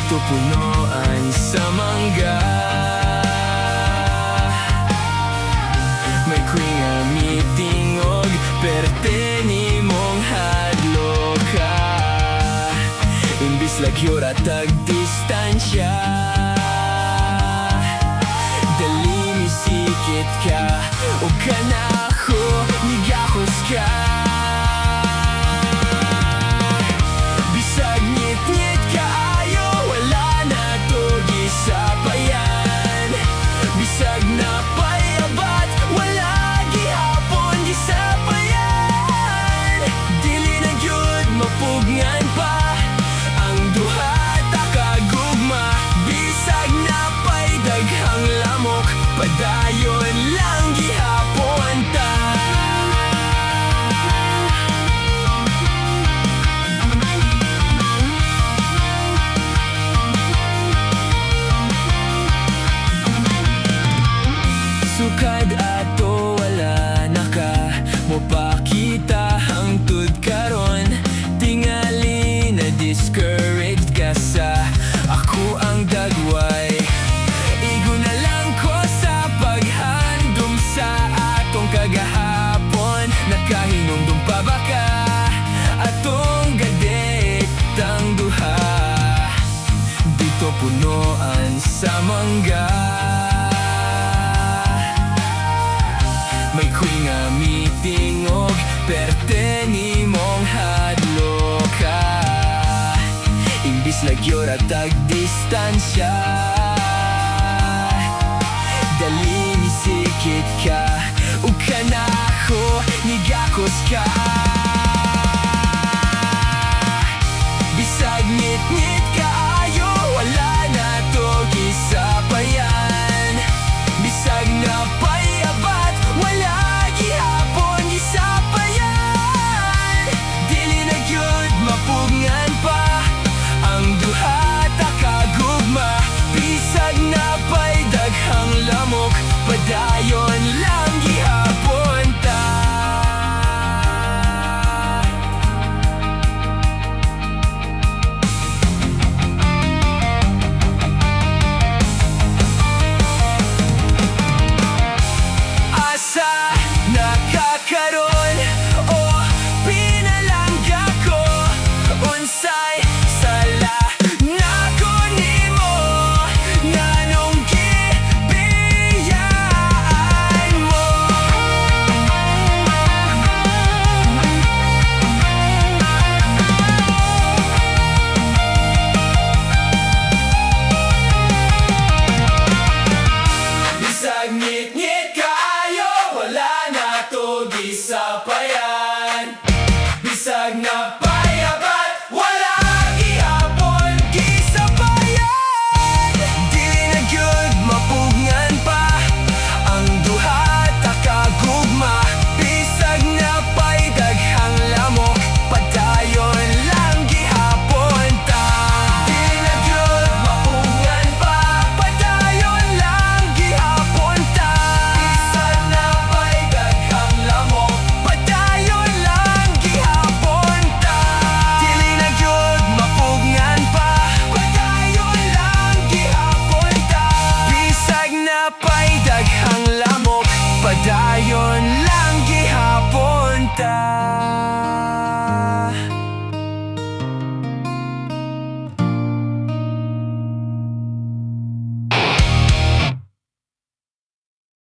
Dito punoan sa mangga. May kwi nga meeting og perte nimong hadloka. Imbis lagyo ra tag distansya, dali misikit ka ug kanako nigakos ka. Bisag ngitngit kaayo, wala na to gisapayan. Bisag napayabat, wala gihapon gisapayan. Dili na gyud mapugngan pa ang duha ta ka gugma. Bisag napay daghang lamok, padayon lang gihapon ta. Sukad ato wala na ka mopakita hangtod karon. Tingali na discouraged ka sa akoang dagway. Igo na lang ko sa paghandom sa atong kagahapon. Nakahinumdum pa ba ka atong gadate tang duha? Dito punoan sa mangga. May kwi nga meeting og perte nimong hadloka. Imbis lagyo ra tag distansya, dali misikit ka ug kanako nigakos ka. Bisag ngitngit